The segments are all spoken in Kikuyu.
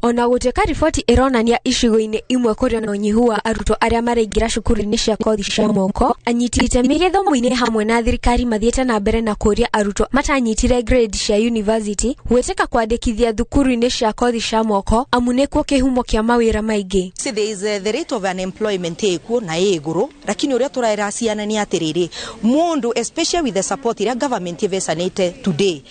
Ona gũtuĩka riboti ĩronania icigo-inĩ imwe kũrĩ na ũnyihu wa arutwo arĩa maraingĩra cukuru-inĩ cia kothi cia moko, anyiti itemi gĩthomo-inĩ hamwe na thirikari mathiĩte na mbere na kũria arutwo matanyitire grade cia university gwĩtĩka kwandĩkithia thukuru-inĩ cia kothi cia moko amu nĩkuo kĩhumo kĩa mawĩra maingĩ. See, there is the rate of unemployment ĩkuo na ĩ igũrũ, lakini ũrĩa tũraĩra ciana nĩ atĩrĩrĩ, mũndũ, especially with the support ĩrĩa government ĩvecanĩte today,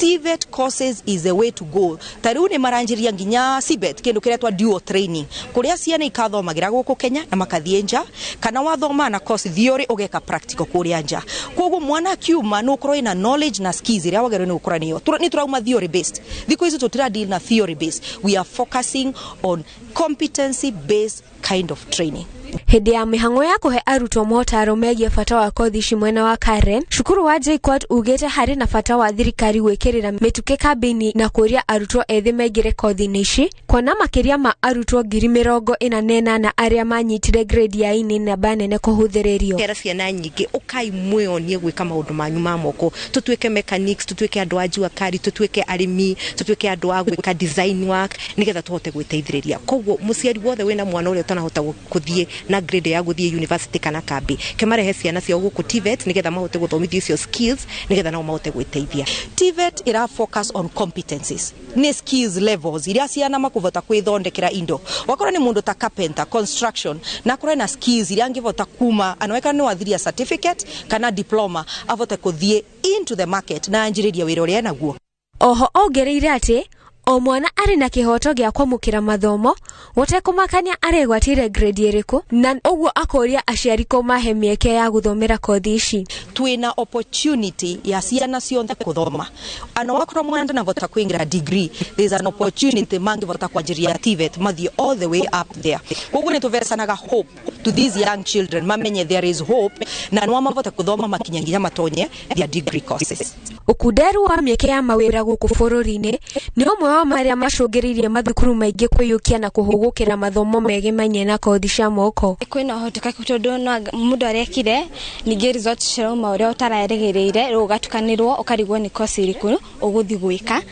TVET courses is the way to go. Ta rĩu nĩ maranjĩria nginya CBET, kĩndũ kĩretwa dual training, kũrĩa ciana ikathomagĩra gũkũ Kenya na makathiĩ nja, kana wathoma na course theory ũgeka practical kũrĩa nja. Koguo mwana akiuma nĩ ũkorwo ĩna knowledge na skills iria wagĩrĩirwo nĩ gũkorwo nayo. Nĩ tũrauma theory based, thikũ ici tũtira deal na theory based, we are focusing on competency based kind of training. Hĩndĩ ya mĩhang'o ya kũhe arutwo motaro megiĩ bata wa kothi ici mwena wa Karen, cukuru wa JKUAT ugĩte harĩ na bata wa thirikari gwĩkĩrĩra mĩtũkĩ kambĩini na kũria arutwo ethĩ maingĩre kothi-inĩ ici, kuona makĩria ma arutwo 48,000 arĩa manyitire grade ya E nĩ namba nene kũhũthĩrĩrio. Kera ciana nyingĩ, ũkai mwĩonie gwĩka maũndũ manyu ma moko, tũtuĩke mechanics, tũtuĩke andũ a jua kali, tũtuĩke arĩmi, tũtuĩke andũ a gwĩka design work, nĩgetha tũhote gwĩteithĩrĩria. Koguo mũciari wothe wĩna mwana ũrĩa ũtanahota gũthiĩ na grade ya gũthiĩ university kana kambi, kemarehe ciana ciao gũkũ TVET nĩgetha mahote gũthomithio icio skills, nĩgetha nao mahote gwĩteithia. TVET ira focus on competencies, nĩ skills levels iria ciana makũvota kwĩthondekera indo. Wakorwo nĩ mũndũ ta carpenter, construction, na akorwo na skills iria angĩvota kuma anaweka nĩ wathiria certificate kana diploma, avote kũthiĩ into the market na anjĩrĩria wĩra ũrĩa enaguo. Oho ongereire atĩ o mwana arĩ na kĩhoto gĩa kwamũkĩra mathomo gũtekũmakania aregwatĩire grade ĩrĩkũ, na ũguo akũria aciari kũmahe mĩeke ya gũthomera kothi ici. Twina opportunity ya ciana cionthe kuthoma. Ana wakorwo mwana ndanavota kuingira degree, there is an opportunity mangivota kwanjiria TVET mathie all the way up there. Koguo ni tuvesanaga hope to these young children, mamenye there is hope na no mavote kuthoma makinya nginya matonye their degree courses. Ũkunderu wa mĩeke ya mawĩra gũkũ bũrũri-inĩ nĩ ũmwe wa marĩa macũngĩrĩirie mathukuru maingĩ kwĩyũkia na kũhũgũkĩra mathomo megemainie na kothi cia moko. Kwĩna ũhotekeku tondũ no mũndũ arekire, ningĩ results cirauma ũrĩa ũtarerĩgĩrĩire, rĩu ũgatukanĩrwo ũkarigwo nĩ course ĩrĩkũ ũgũthiĩ gwĩka,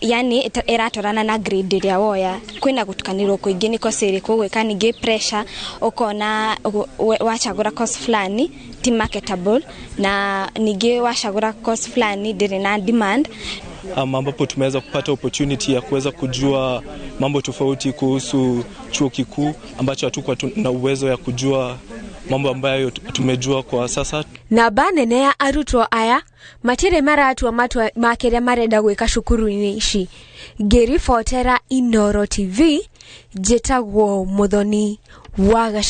yani ĩratwarana na grade ĩrĩa woya. Kwĩna gũtukanĩrwo kũingĩ nĩ course ĩrĩkũ ũgwĩka, ningĩ pressure ũkona wachagũra course fulani ti marketable, na ningĩ wachagũra course fulani ndĩrĩ na demand. Ambapo tumeweza kupata opportunity ya kuweza kujua mambo tofauti kuhusu chuo kikuu ambacho hatukuwa na uwezo ya kujua mambo ambayo tumejua kwa sasa. Namba nene ya arutwo aya matirĩ maratua matua ma kĩrĩa marenda gwĩka cukuru-inĩ ici. Ngĩribotera Inooro TV, njĩtagwo Muthoni wa Gacagua.